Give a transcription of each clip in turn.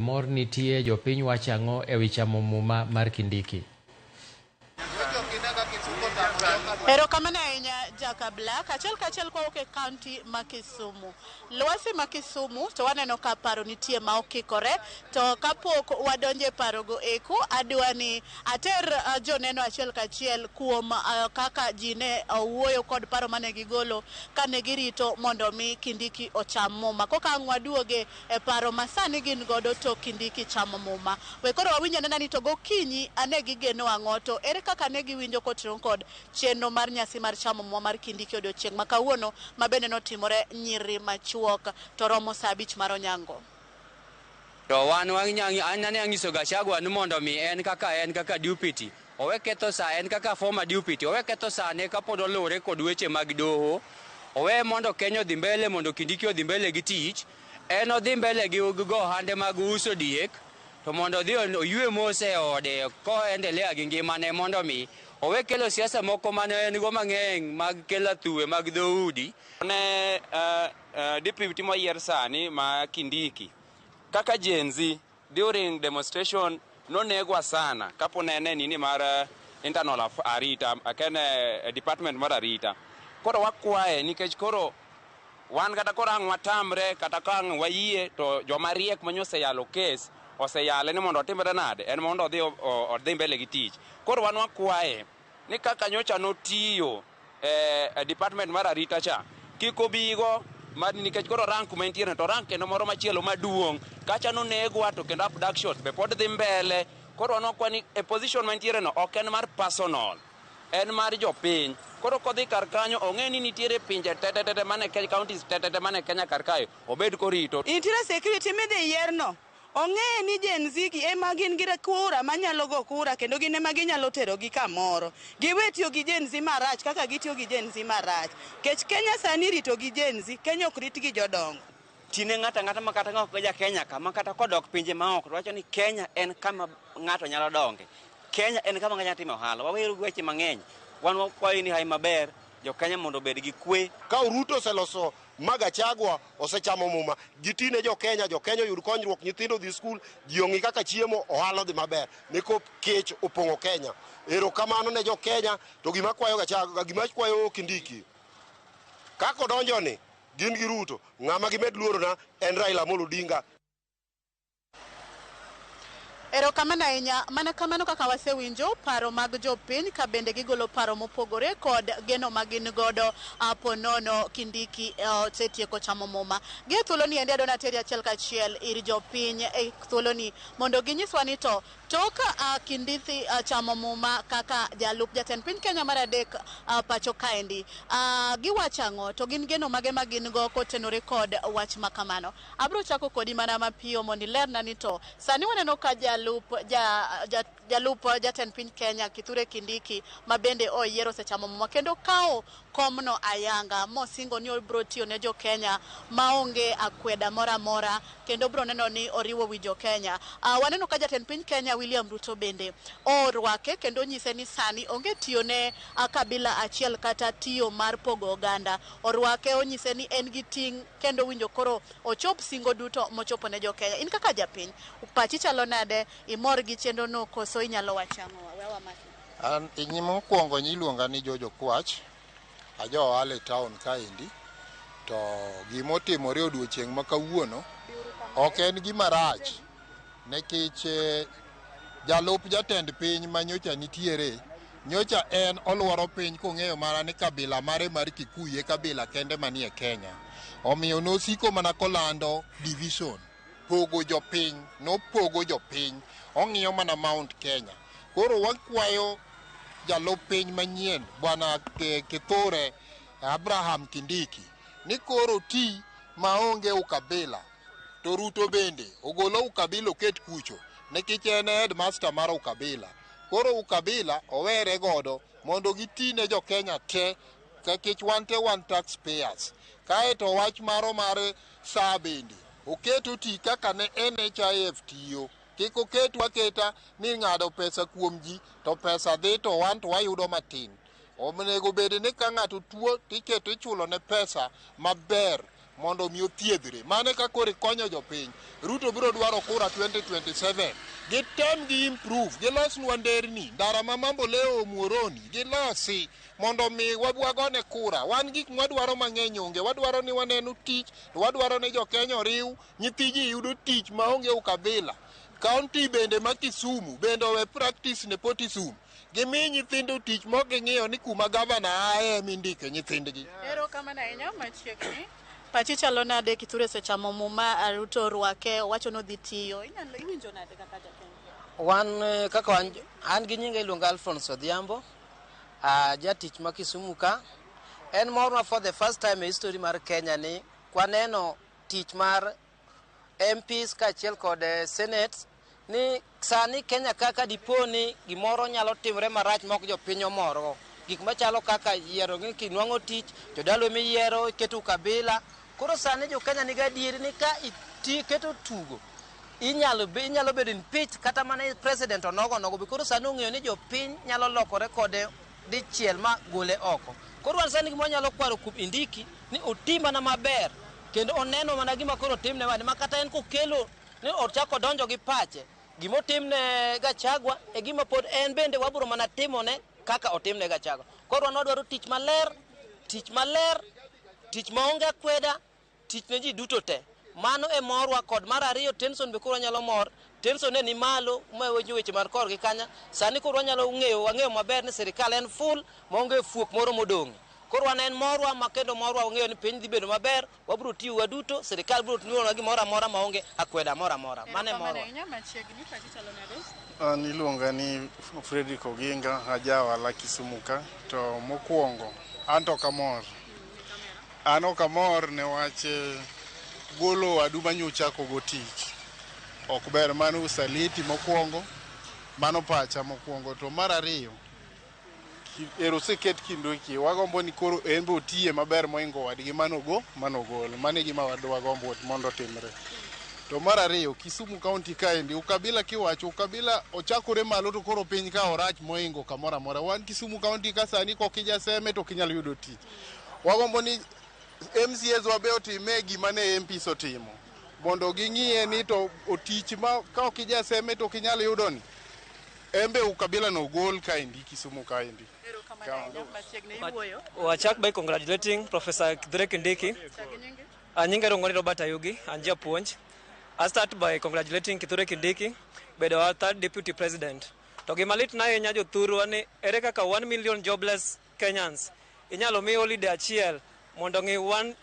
Mor nitie jopiny wacho ang'o ewi chamo muma mar Kindiki? Erokamano ahinya Jaka Black. Achiel kachiel kwawuok e kaunti ma Kisumu. Lwasi ma Kisumu to waneno ka paro nitie ma okikore to kapok wadonjo e parogo eko adwa ni ater joneno achiel kachiel kuom kaka ji ne owuoyo kod paro mane gigolo kane girito mondo mi Kindiki ocham muma. Koka ang' waduoge e paro ma sani gin godo tok Kindiki chamo muma. We koro wawinj anena ni to gokinyi ane gigeno ang'o to ere kaka ne giwinjo kotenore kod chenro mar nyasi mar chamo muma mar Kindiki odiochieng' ma kawuono ma bende notimore nyiri machuok to romo saa 5 mar onyango. To wan an ane anyiso Gachagua ni mondo mi en kaka deputy owe ketho sa, en kaka former deputy owe ketho sane kapod oluwore kod weche mag doho, owe mondo Kenya odhi mbele, mondo Kindiki odhi mbele gi tich, en odhi mbele gi go ohande mag uso diek, to mondo odhi oywe mos e ode koendelea gi ngimane, mondo mi owe kelo siasa moko mane en go mang'eny mag kelo athuwe mag dhoudi. Ne deputy moyier sani ma Kindiki kaka Gen Z during demonstration nonegwa sana kapo ne en nini mar internal arita akene department mar arita. Koro wakwaye nikech koro wan kata koro ang' watamre kata ka ang' wayie to joma riek manyoseyalo kes oseyale ni mondo otimre nade, en mondo odhi mbele gi tich. Koro wan wakwaye ni kaka nyocha notiyo e department mar arita cha kik obigo mar nikech koro rank kuma entiere to rank kendo moro machielo maduong' kacha nonegwa to kendo abduction be pod dhi mbele. Koro wan wakwa ni e position mantiere no ok en mar personal, en mar jopiny. Koro kodhi kar kanyo ong'e ni nitiere pinje tete mane Kenya, counties tete mane Kenya kar kae obed korito. Nitiere security midhi yierno ong'e ni Gen Z gi ema gin gi kura manyalo go kura kendo gin ema ginyalo tero gi kamoro. Giwe tiyo gi Gen Z marach kaka gitiyo gi Gen Z marach. Kech Kenya sani rito gi Gen Z, Kenya ok rit gi jodongo. Tine ng'ato ang'ata ma kata ng'ok ja Kenya kama kata kodok pinje maoko to wacho ni Kenya en kama ng'ato nyalo donge. Kenya en kama ng'ato nyalo timo ohala. Waweru gi weche mang'eny. Wan wakwayo ni hai maber jo Kenya mondo obed gi kwe. Ka Ruto oseloso ma Gachagua osechamo muma, gitine jo Kenya, jo Kenya oyud konyruok, nyithindo odhi skul, ji ong'i kaka chiemo, ohala odhi maber. Nikop kech opong'o Kenya. Erokamano ne jo Kenya, to gima kwayo Gachagua, gima kwayo Kindiki, kaka odonjo ni gin gi Ruto, ng'ama gimed luorona en Raila Amolo Odinga. Erokamano ahinya. Mana kamano kaka wasewinjo paro mag jopiny ka bende gigolo paro mopogore kod geno ma gin godo ponono Kindiki osetieko chamo muma. Gi e thuoloni endi adwa nateri achiel kachiel ir jopiny e thuoloni mondo ginyiswa ni to tok Kindiki chamo muma kaka jalup jatend piny Kenya mar adek pacho kaendi, giwacho ang'o to gin geno mage ma gin go kotenore kod wach ma kamano. Abro chako kodi mana mapiyo mondo ilerna ni to sani waneno ka jalup jatend piny Kenya Kithure Kindiki ma bende oyier osechamo muma kendo kawo komno ayanga mosingo ni obro tiyo ne jo Kenya maonge akweda moro amora kendo obro neno ni oriwo wi jo Kenya. Waneno ka jatend piny Kenya William Ruto bende orwake kendo onyise ni sani onge tiyo ne kabila achiel kata tiyo mar pogo oganda. Orwake onyise ni en gi ting' kendo winjo koro ochop singo duto mochopo ne jo Kenya. In kaka japiny, pachi chalo nade? Imor gi chenro no koso inyalo wacho ang'o? Wewa maki. An mokwongo iluonga ni Jojo Kwach, ajo ohala e town kaendi. To gimotimore odiochieng' ma kawuono ok en gima rach nikech jalup jatend piny ma nyocha nitiere nyocha en oluoro piny kong'eyo mana ni kabila mare mar Kikuyu e kabila kende manie Kenya. Omiyo nosiko mana kolando division, pogo jopiny, nopogo jopiny, ong'iyo mana Mount Kenya. Koro wakwayo jalup piny manyien Bwana Kithure Abraham Kindiki ni koro ti maonge ukabila, to Ruto bende ogolo ukabila oket kucho nikech en e headmaster mar ukabila. Koro ukabila owere godo mondo giti ne jo Kenya te nikech wan te wan taxpayers. Kaeto wach maro mar saa bende oket oti kaka ne NHIF tiyo. Kik oket waketa ni ng'ado pesa kuom ji to pesa dhi to wan to wayudo matin. Onego bed ni ka ng'ato tuo tiketo ichulo ne pesa maber mondo mi othiedhre. Mano e kaka koro ikonyo jopiny. Ruto biro dwaro kura 2027. Gitem gi improve, gilosnwa nderni, ndara ma Mamboleo Muhoroni, gilosi mondo mi wagone kura. Wan gik mwadwaro mang'eny onge, wadwaro ni waneno tich, to wadwaro ni jo Kenya oriw, nyithi ji yudo tich maonge ukabila. County bende ma Kisumu bende owe practice nepotism. Gimi nyithindo tich mok ging'iyo ni kuma gavana aye emindike nyithindgi. Erokamano ahinya machiegni. Pachi chalo nade Kithure osechamo muma Ruto orwake owacho ni odhi tiyo. Inyalo iwinjo nade kaka Jakenya? Wan kaka wan an gi nyinga iluonga Alphonse Odhiambo, jatich ma Kisumu ka. En morna for the first time e history mar Kenya ni kwaneno tich mar MPs kaachiel kod Senate ni sani Kenya kaka dipo ni gimoro nyalo timore marach mok jopiny omorgo. Gik machalo kaka yiero ni kinwang'o tich, jodalo miyiero, iketo ukabila. Koro sani jo Kenya nigi adieri ni ka iketo tugo inyalo bedo impeach kata mana president onogo onogo be koro sani ong'eyo ni jopiny nyalo lokore kode dichiel ma gole oko. Koro wan sani gima wanyalo kwaro kuom Kindiki ni oti mana maber kendo oneno mana gima koro otimne wani ma kata en kokelo ni ochako donjo gi pache gimotimne Gachagua e gima pod en bende wabiro mana timone kaka otimne Gachagua. Koro wan wadwaro tich maler, tich maler, tich maonge akweda, tich ne ji duto te. Mano e morwa kod mar ariyo Tenson be koro wanyalo mor. Tenson ne ni malo ma weche weche mar korgi kanya. Sani koro wanyalo ng'eyo wang'eyo maber ni sirikal en full maonge fuok moro modong'. Koro wan en morwa ma kendo morwa wang'eyo ni piny dhi bedo maber, wabiro tiyo waduto, sirikal biro timona gimoro amora maonge akweda moro amora. Mano e Erokamano morwa. ahinya machiegni. Pachi chalo nade? An iluonga ni Fredrick Oginga, aja ohala Kisumu ka. To mokwongo, an to ok amor. An ok amor newach golo wadu manyocha go tich. Ok ber, mano usaliti mokwongo, mano pacha mokwongo. To mar ariyo, ero oseket Kindiki, wagombo ni koro en be otiye maber moingo wadgi manogo manogol. Mano e gima wagombo mondo otimre. To mar ariyo, Kisumu County kaendi, ukabila kiwacho, ukabila ochakore malo to koro piny ka orach moingo kamoro amora. Wan Kisumu County ka sani kok ijaseme to ok inyal yudo tich. Wagombo ni MCAs wa be otime gima ne MPs otimo. Mondo ging'iye ni to otich ma ka ok ijaseme to ok inyal yudo ni. En be ukabila no ogol kaendi Kisumu kaendi. Erokamano ahinya machiegni iwuoyo. Wachak by congratulating Professor Kithure Kindiki. Chak nyingi. Nyinga iluongo ni Robert Ayugi, an japuonj. I start by congratulating Kithure Kindiki bedo our third deputy president. To gima lit na ahinya jothurwa ni ere kaka 1 million jobless Kenyans inyalo mi holiday achiel mondo ng'i one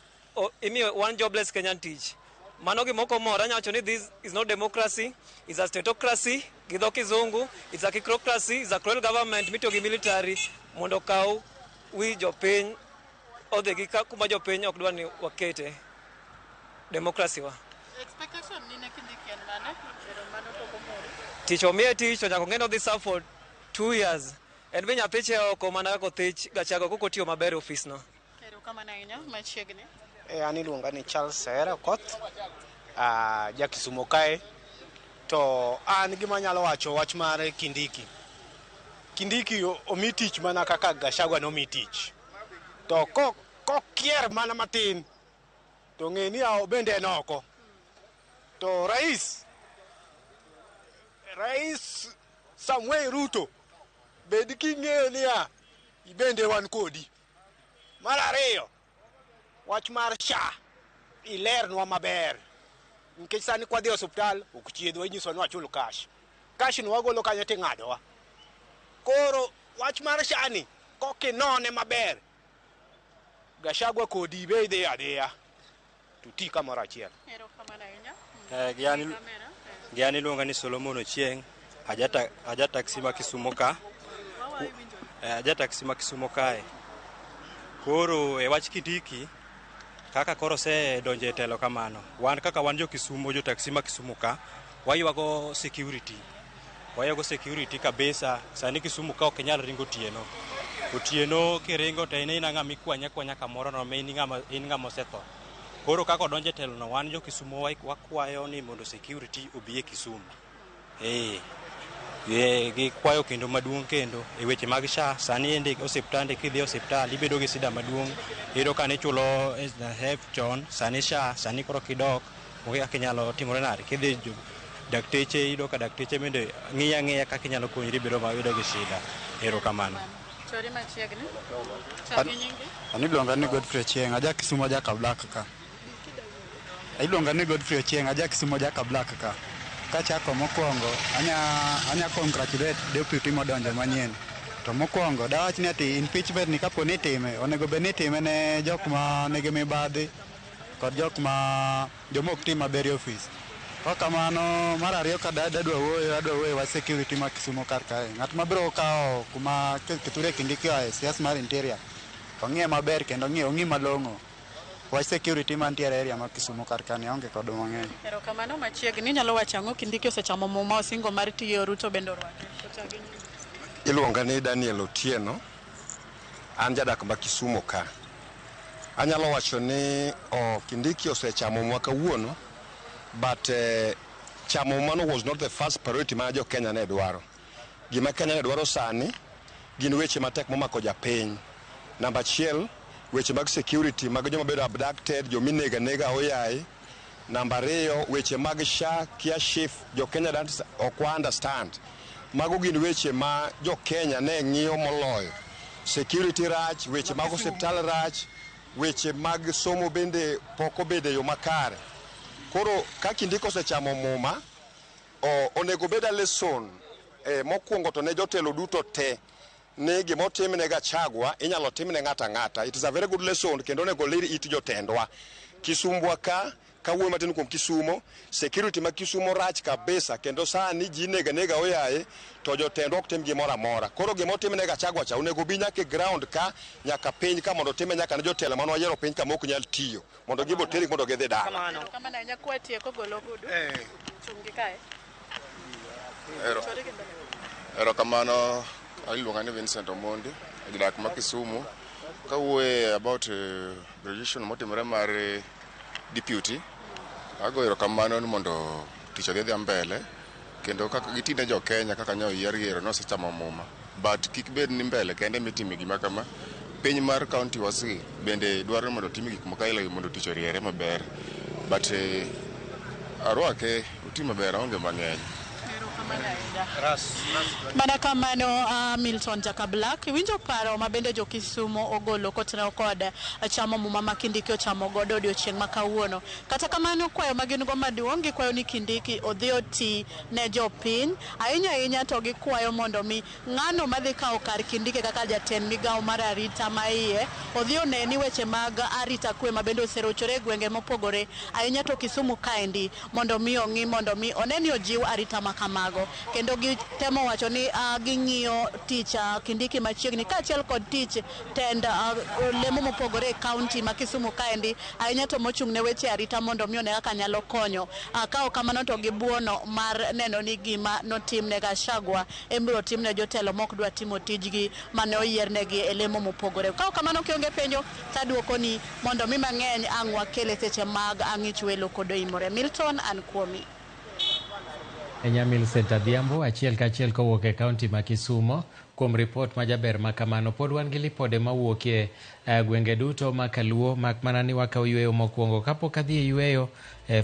imiyo one jobless Kenyan tich. Mano gima ok omora, anyalo wacho ni this is not democracy, it's a statocracy gi dho kizungu, it's a kicrocracy, it's a cruel government mitiyo gi military mondo okaw wi jopiny odhi gi kuma jopiny ok dwa ni wakete democracy wa. Expectation ni ne Kindiki en mane? Ero mano pok omori. Tich omiye tich to nyaka ong'e ni odhi serve for 2 years. En be nyathiche oko mana kaka othich Gachagua kok otiyo maber e ofis no. Erokamano ahinya machiegni. An iluonga ni Charles Sera Okoth, ja Kisumo kae. To an gima anyalo wacho wach mar Kindiki. Kindiki omi tich mana kaka Gachagua nomi tich. To kokier mana matin, to ng'e ni bende en oko. To rais Samuel Ruto, bed king'eyo niya, ibende wan kodi. Mar ariyo, wach mar SHA ilernwa maber nikech sani kwadhi e osiptal ok thiedhwa inyisowa ni wachul cash cash ni wagolo kanyo ting'adowa koro wach mar SHA ni kokinone maber Gachagua kodi be idhi adhiya to ti kamoro achiel. Erokamano ahinya. Eh, gi an iluonga ni Solomon Ochieng, aja taxi ma Kisumo ka. Aja taxi ma Kisumo kae. Koro e wach Kindiki, kaka koro osedonjo e telo kamano, wan kaka wan jo Kisumo, jo taxi ma Kisumo ka, waywago security. Waywago security kabisa. Sani Kisumu ka ok inyal ringo otieno. Otieno kiringo to in ng'ama ikwanya akwanya kamoro no in ng'ama osetho. Koro kaka odonjo e telo no, wan jo Kisumo wakwayo ni mondo security obi e Kisumu. Eh. Gi kwayo kendo maduong' kendo e weche mag SHA sani endi osiptande kidhi e osiptal ibedo gi sida maduong' iyudo ka nichulo NHIF chon sani SHA sani koro kidok onge kaka inyalo timore nade kidhi dakteche iyudo ka dakteche bende ng'iyo ang'iya kaka inyalo konyri bedo bedo gi shida erokamano. Chori machiegni. Chak gi nyingi. An iluonga ni Godfrey Ochieng', aja Kisumu aja Kablak ka. Iluonga ni Godfrey Ochieng', aja Kisumu aja Kablak ka. Kachako mokwongo, anya congratulate deputy modonjo manyien. To mokwongo, dawach ni ati impeachment ni kapo ni itime, onego bed ni itime ne jok ma nigi mibadhi kod jok ma joma ok tim maber e ofis. Kok kamano, mar ariyo ka adwa wuoyo, adwa wuoyo wach security ma Kisumu kar kae. Ng'at mabiro kawo kuma Kithure Kindiki oaye, CS mar Interior, ong'iye maber kendo ong'i malong'o. Wach security mantiere e area ma Kisumu kar ka ni aonge kod mang'eny. Erokamano machiegni. Inyalo wacho ang'o Kindiki osechamo muma osingo mar tiyo Ruto bende orwake. Chak gi nyingi. Iluonga ni Daniel Otieno, an jadak ma Kisumu ka. Anyalo wacho ni Kindiki osechamo muma kawuono, but chamo mumano was not the first priority ma jo Kenya ne dwaro. Gima Kenya ne dwaro sani gin weche matek momako japiny. Namba achiel, weche mag security mag joma bedo abducted, jominego anega oyaye. Namba ariyo, weche mag SHA, kia SHIF, jo Kenya don't ok wa understand. Mago gin weche ma jo Kenya ne ng'iyo moloyo. Security rach, weche mag osiptal rach, weche mag somo bende pok obedo e yo makare. Koro ka Kindiki osechamo muma, onego bed a lesson mokwongo to ne jotelo duto te ni gimotimne Gachagua inyalo timne ng'ato ang'ata. It is a very good lesson kendo onego lir it jotendwa. Kisumbwa ka kawuoyo matin kuom Kisumo, security ma Kisumo rach kabisa kendo sani ji inego anega oyaye to jotendwa ok tim gimoro amora. Koro gimotimne Gachagua cha onego bi nyaka e ground ka nyaka piny ka mondo otime nyaka ne jotelo mane wayiero piny ka mok nyal tiyo mondo gibo tergi mondo gidhi dala. Erokamano ahinya kwatieko golo ogudu. Chung' gi kae. Chori gi mbele. Erokamano, iluonga ni Vincent Omondi, jadak ma Kisumu. Kawuoye about decision motimore mar deputy, ago erokamano ni mondo tich odhi adhiya mbele kendo kaka gitine jo Kenya kaka nyo oyier gi ero nosechamo muma. But kik bed ni mbele kende mitime gima kama. Piny mar county wasi bende dwaro ni mondo otim gik moko aila gi mondo tich oriere maber. But arwake oti maber aonge mang'eny. Erokamano ahinya. Mana kamano Milton Jaka Black iwinjo paro ma bende jo Kisumo ogolo kotenore kod chamo muma ma Kindiki ochamo godo odiochieng' ma kawuono. Kata kamano kwayo ma gin go maduong' gikwayo ni Kindiki odhi oti ne jopiny ahinya ahinya to gikwayo mondo mi ng'ano madhi kawo kar Kindiki kaka jatend migawo mar arita ma iye odhi one ni weche mag arita kwe ma bende oserochore e gwenge mopogore ahinya to Kisumu kaendi mondo mi ong'i mondo mi one ni ojiw arita ma kamago kendo gitemo wacho ni ging'iyo tich Kindiki machiegni kaachiel kod tich tend lemo mopogore e kaunti ma Kisumu kaendi ahinya to mochung' ne weche arita mondo mi one kaka nyalo konyo ka ok kamano to gibuono mar neno ni gima notimne Gachagua embiro timne jotelo mok dwa timo tijgi mane oyiernegi e lemo mopogore. Ka ok kamano kionge penjo taduoko ni mondo mi mang'eny ang' wakel e seche mag ang'ich welo kod oimore. Milton an kuomi. Enya Millicent Adhiambo achiel kachiel kowuok e kaunti ma Kisumo kuom ripot ma jaber ma kamano. Pod wan gi lipode mawuokie gwenge duto ma Kaluo mak mana ni wakaw yweyo mokwongo. Kapok adhi e yweyo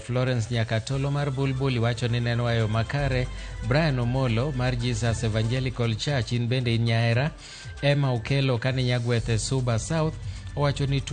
Florence Nyakatolo mar Bulbul wacho ni nenwa e yo makare. Brian Omolo mar Jesus Evangelical Church in bende in nyahera. Emma Okelo kani Nyagwethe Suba South owacho ni